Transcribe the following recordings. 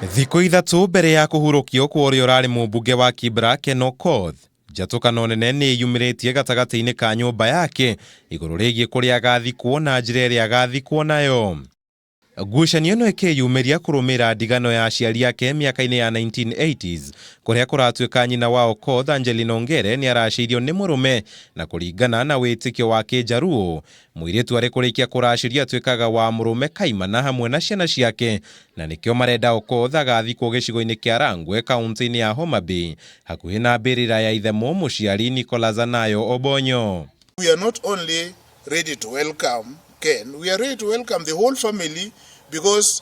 Thikũ 3 mbere ya kũhurũkio kwa ũrĩa ũrarĩ mũmbunge wa Kibra Ken Okoth, njatũkano nene nĩ ĩyumĩrĩtie gatagatĩ-inĩ ka nyũmba yake igũrũ rĩgiĩ kũrĩa agathikwo na njĩra ĩrĩa agathikwo nayo. Ngucanio ĩno ĩkĩyumĩria kũrũmĩrĩra ndigano ya aciari ake mĩaka-inĩ ya 1980s kũrĩa kũratuĩka nyina wa Okoth Angelina Ongere nĩ aracĩirio nĩ mũrũme na kũringana na wĩtĩkio wa kĩnjaruo mũirĩtu arĩ kũrĩkia kũracĩrio atuĩkaga wa mũrũme kaimana hamwe na ciana ciake na nĩkĩo marenda Okoth agathikwo gĩcigo-inĩ kĩa Rangwe kaunti-inĩ ya Homa Bay hakuhĩ na mbĩrĩra ya ithe mũmũciari Nicholas Anayo Obonyo. We are not only ready to welcome Ken, we are ready to welcome the whole family because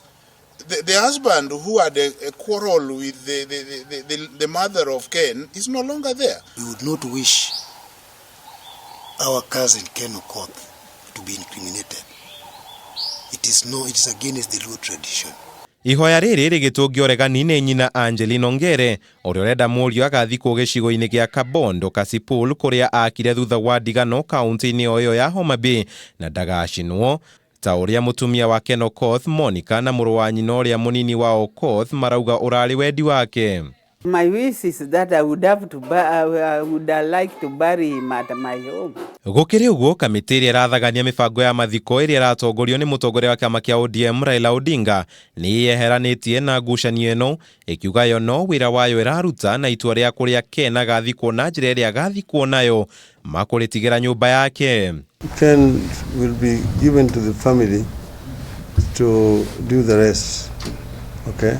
the husband who had a quarrel with the mother of Ken is no longer there. We would not wish our cousin Ken Okoth to be incriminated. It is no, it is against the Luo tradition. Ihoya rĩrĩ rĩgĩtũngio ũregani nĩ nyina Angelina Ongere ũrĩa ũrenda mũriũ agathikwo gĩcigo-inĩ gĩa Kabondo Kasipul kũrĩa akire thutha wa ndigano kaunti-inĩ o ĩyo ya Homa Bay na ndagacinwo ta ũrĩa mũtumia wa Ken Okoth Monica na mũrũ wa nyina ũrĩa mũnini wa Okoth marauga ũrarĩ wendi wake. My wish is that I would have to I would like to bury him at my home. Gũkĩrĩ ũguo kamĩtĩ ĩrĩa ĩrathagania mĩbango ya mathiko ĩrĩa ĩratongorio nĩ mũtongoria wa kĩama kĩa ODM Raila Odinga nĩ yeheranĩtie na ngucanio ĩno ĩkiuga yo no wĩra wayo ĩraruta na itua rĩa kũrĩa Ken agathikwo na njĩra ĩrĩa agathikwo nayo makũrĩtigĩra nyũmba yake. Ken will be given to the family to do the rest, okay?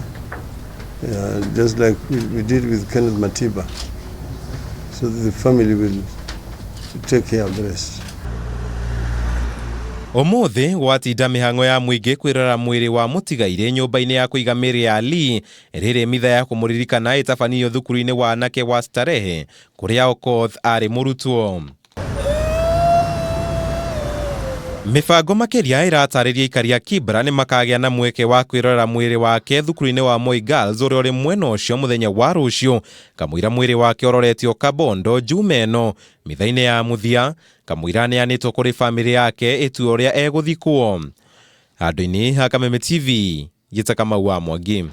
Just like we did with Kenneth Matiba, so that the family will take care of the rest. Ũmũthĩ gwatinda mĩhang'o ya mũingĩ kwĩrora mwĩrĩ wa mũtigairĩ nyũmba-inĩ ya kũiga mĩĩrĩ ya Lee rĩrĩ mitha ya kũmũririkana ĩtabanĩrio thukuru-inĩ wa anake wa Starehe kũrĩa Okoth arĩ mũrutwo. Mĩbango makĩria ĩratarĩria aikari a Kibra nĩ makagĩa na mweke wa kwĩrorera mwĩrĩ wake thukuru-inĩ wa Moi Girls ũrĩa ũrĩ mwena ũcio mũthenya wa rũciũ kamũira mwĩrĩ wake ũroretio Kabondo Juma ĩno mitha-inĩ ya mũthia kamũira aneanĩtwo kũrĩ bamĩrĩ yake ĩtue ũrĩa egũthikwo. Handũ-inĩ ha Kameme TV, Gita Kamau wa Mwangi.